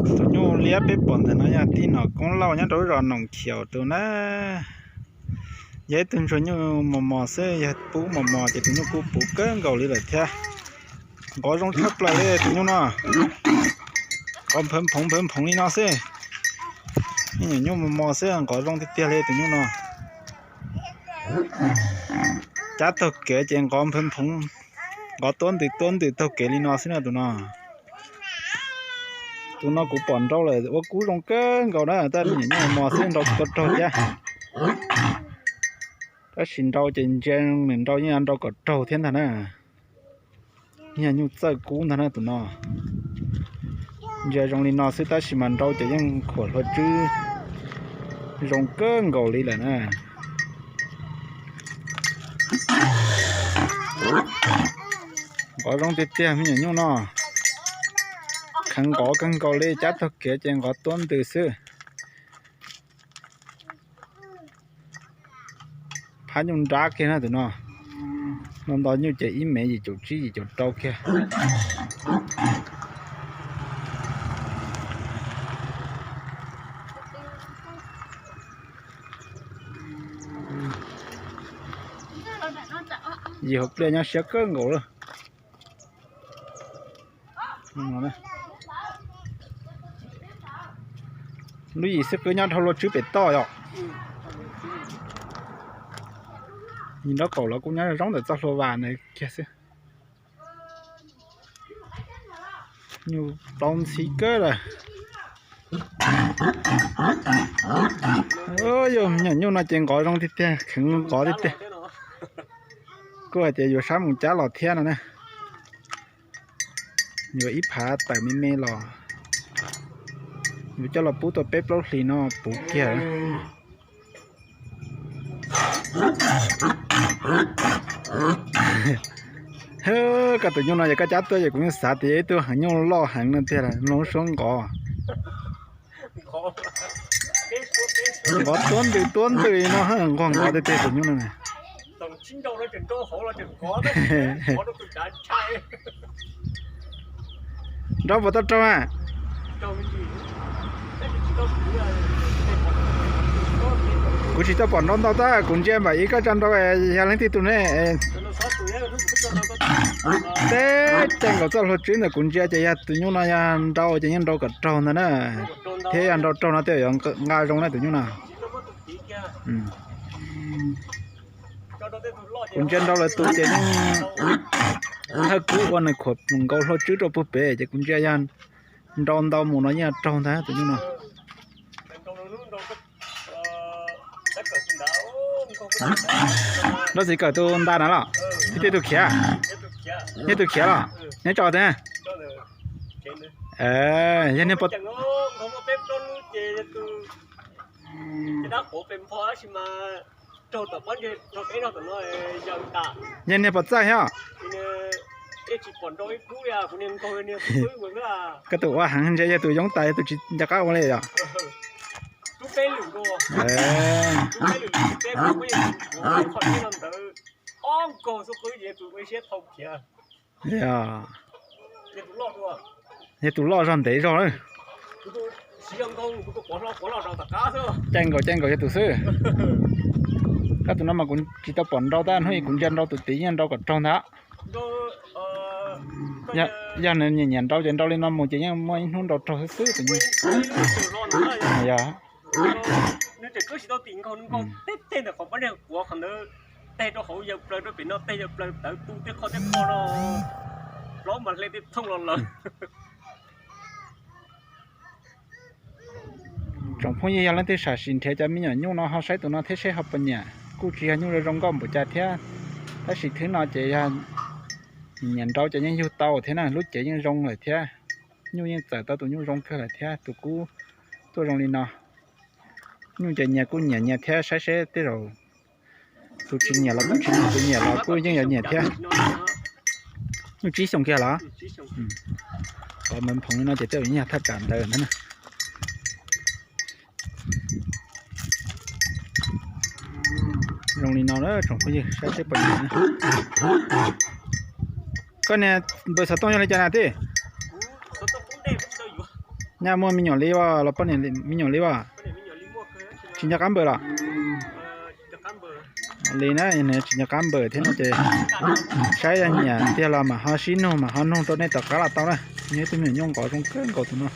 Tus nyuj liab peb pom ntawm no yog tij nom Koob Lauj nyob rau lub zos Noom Khiaum tus na. Yog ib tug ntsuag nyuj mos mos xwb, yog puv mos mos ces tus nyuj kuj puv kawg nkaus li lawm thiab. Nqov zoo tshaj plaws li tus nyuj no. Nqov nphawv phoov nphawv phoov li no xwb. Nyuam nyuj mos mos xwb nqov zoo tiag tiag li tus nyuj no. Cab taug kev ces nqov nphawv phoov, nqov tuab ntws tuab ntws taug kev li no xwb na tus no. Tus no kuv pom nrau lawm ua kub zoo kawg nkaus na, tab sis nyuam nyuj mos mos xwb nrau tsis tau raug thiab. Tab sis nrau ces ntsia nws nrau yeej nrau kom raug thiab ntag na. Yog nyuj txawj kub ntag na tus no. Ntsia zoo li no xwb tab sis mas nrau ces yeej khuam hlua tswb zoo kawg nkaus li lawm na. Nqov zoo tiag tiag me nyuam nyuj no. Kheev nqov kawg nkaus li, cab taug kev ces nqov tuab ntws xwb. Phab nyuj nrab kiag na tus no. No nto nyuj ces ib mev yim caum tsib yim caum rau kiag. Yim hauv pliaj nyob siab kawg nkaus lawm. Lub yim xwb qwb nyob dhau hlua tswb pem toj yom. Yim nraub qaum los kuj nyob zoo ntawm txoj hlua vas ntawd kiag xwb. Nyuj plaub ntxhib kawg lawm. Yog nyuam nyuj no ces nqov zoo tiag tiag, kheev nqov tiag tiag. Kuj hais tias yuav sab mus cab los thiab no na. Yuav ib phav tawm me me los, yuav coj los pub tau peb plaub hlis no puv kiag. Koj tus nyuj no yog koj cab tuaj ces kuv yeej xav tias yog ib tug heev nyuj loj heev no tiag, mloog suab nqov. Nqov tuab ntws tuab ntws no, nquag nqov tiag tiag tus nyuj no. Nrau puas tau raug a? Kuv tsis tau pom nrau ntau tab, kuv ntsia npaum ib koj tsa nrau yog leej twg tus ne. Teb caij nkaus txoj hlua tswb ntawm kuv ntsia ces yog tus nyuj no yog nrau ces yeej nrau kom raug ntag na. Thiab yog nrau raug no tej yuav nqa zoo na tus nyuj no. Kuv ntsia nrau lawv tus ces yeej thawj kub ua nws khuam nkaus hlua tswb rau puag pem ces kuv ntsia yog nrau ntau mus no yeej raug ntag tus nyuj no. Nrau txiv kawm tus nta na los? Tib tej tus khiav? Neb tus khiav los? Neb tso te. Yog niag pov, yog niag pov txaj thiab. Koj tus ua heev ntshe yog tus yoov tais tus tsis nco qab ua li yom. Yog tus loj zog ntev zog lawm. Caij nkaus caij nkaus yog tus xwb. Koj tus no mas kuv tsis tau pom nrau tab, hnub ib kuv ntsia nrau tus tid yeej nrau kom raug ntag. Yog nws nyiam nyiam nrau ces nrau li no mus ces yeej muaj ib hnub nrau raug xwb xwb tus nyuj. Yog. Tsoom phooj ywg yog leej twg sam sim nrhiav cov me nyuam nyuj no ho saib tus no thiab seb ho puas nyiam. Kuj tsis yog nyuj zoo zoo nkauj npaum cas thiab, tab sis thwb no ces yog nyiam nrau ces yeej yug tau thiab na, lub cev yeej zoo lawm thiab. Nyuj yeej txawm tau tus nyuj zoo kawg lawm thiab, tus kub tuaj zoo li no. Nyuj ces nyias kuj nyiam nyias thiab, saib seb tej zaum tus tsis nyiam los kuj tsis nyiam, tus nyiam los kuj yeej yuav nyiam thiab. Nyuj tsib xyoos kiag los? Qhov npawv phoov li no ces tej zaum yeej yog thaj tsam ntawd ntag na. Zoo li no na tsoom phooj ywg, saib seb puas nyiam. Koj niag npawg xov tooj yog li cas na tij? Nyaj muaj me nyuam li as, los poj niam me nyuam li as? Tsis nco qab npawm los? Li na, tsis nco qab npawm thiab no ces saib yog nyiam tiag los mam ho sib nug mam ho nug rau nej tom qab los tau na. Nyob ib tug me nyuam nyuj nqov zoo kawg nkaus tus no.